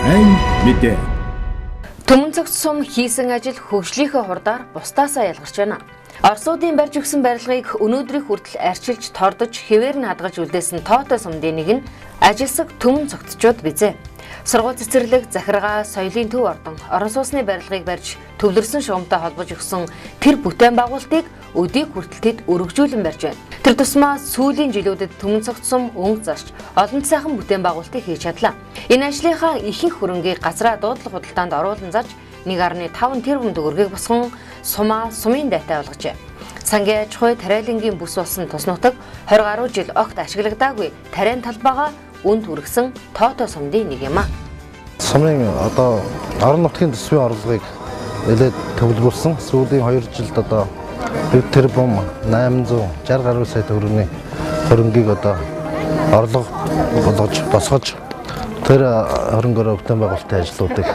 Сайн мэдээ. Түмэн цогц сум хийсэн ажил хөгжлийнхөө хурдаар бусдаасаа ялгарч байна. Оросуудын барьж өгсөн барилгыг өнөөдрийн хүртэл арчилж, тордож, хэвээр нь хадгалж үлдээсэн тоотой сумдын нэг нь ажилсаг түмэн цогцчууд бизээ. Сургууль цэцэрлэг, захиргаа, соёлын төв ордон Орос улсны барилгыг барьж төвлөрсөн шугамтай холбож өгсөн тэр бүтээн байгуулалтыг өдийг хүртэл тэд өргөжүүлэн барьж байна. Тэр тусмаа сүүлийн жилүүдэд түмэн цогц сум өнгө зарч олон сайхан бүтээн байгуулалтыг хийж чадлаа. Энэ ажлынхаа ихэнх хөрөнгийг газраа дуудлага худалдаанд оруулан зарж 1.5 тэрбум төгрөгийг босгон сумаа сумын дайтай болгожээ. Сангийн аж ахуй тариалангийн бүс болсон тус нутаг 20 гаруй жил огт ашиглагдаагүй тариан талбайгаа үнд хүргэсэн тоотой сумдын нэг юм а. Сумын одоо орон нутгийн төсвийн орлогыг нэлээд төвлөрүүлсэн. Сүүлийн 2 жилд одоо 1 тэрбум 860 гаруй сая төгрөгийн хөрөнгийг одоо орлого болгож босгож тэр хөрөнгөөрөө бүтээн байгуулалтын ажлуудыг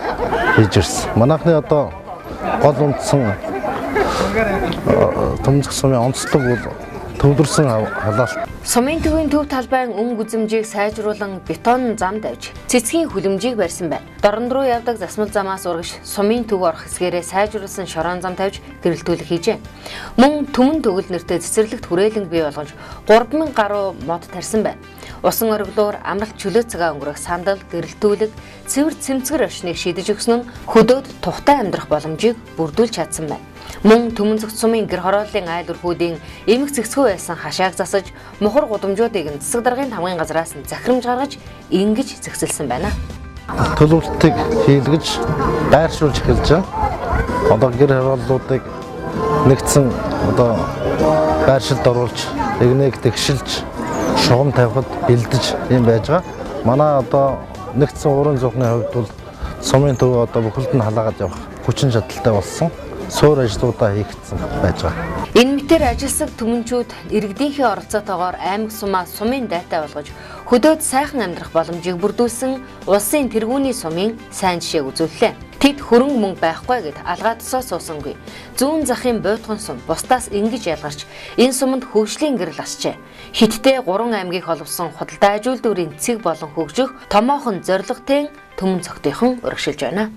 хийж ирсэн. Манайхны одоо гол үндсэн Түмэн сумын онцлог бол төвлөрсөн халаалт. Сумын төвийн төв талбайн өнгө үзэмжийг сайжруулан бетон зам тавьж цэцгийн хүлэмжийг барьсан байна. Дорн руу явдаг засмал замаас урагш сумын төв орох хэсгээрээ сайжруулсан шорон зам тавьж гэрэлтүүлэх хийжээ. Мөн түмэн төгөл нэртэй цэцэрлэгт хүрээлэнг бий болгож 3000 гаруй мод тарьсан байна. Усан ориглоор амралт чөлөө цагаа өнгөрөх сандал, гэрэлтүүлэг, цэвэр цэмцгэр орчныг шийдэж өгсөн нь хөдөөд тухтай амьдрах боломжийг бүрдүүлж чадсан байна. Мөн түмэн цогц сумын гэр хорооллын айл өрхүүдийн эмх зэгцгүй байсан хашааг засаж, мухар гудамжуудыг нь засаг даргын тамгын газраас нь захирамж гаргаж ингэж зэгсэлсэн байна. Төлөвлөлтийг хийлгэж байршуулж эхэлж байгаа. Одоо гэр хорооллуудыг нэгдсэн одоо байршилд оруулж, эгнээг тэгшилж, шугам тавихад бэлдэж юм байж байгаа. Манай одоо нэгдсэн уурын зуухны хувьд бол сумын төв одоо бүхэлд нь халаагаад явах хүчин чадалтай болсон. Суур ажлуудаа хийгдсэн байж байгаа. Энэ мэтэр ажилсаг түмэнчүүд иргэдийнхээ оролцоотойгоор аймаг сумаа сумын дайтай болгож хөдөөд сайхан амьдрах боломжийг бүрдүүлсэн улсын тэргүүний сумын сайн жишээг үзүүллээ. Тэд хөрөнгө мөнгө байхгүй гэд алгаа тусаа суусангүй. Зүүн захын буйтхан сум бусдаас ингэж ялгарч энэ суманд хөгжлийн гэрэл асчээ. Хятадтай 3 аймгийг холбосон худалдаа аж үйлдвэрийн цэг болон хөгжих томоохон зорилготой түмэн цогтынхон урагшилж байна.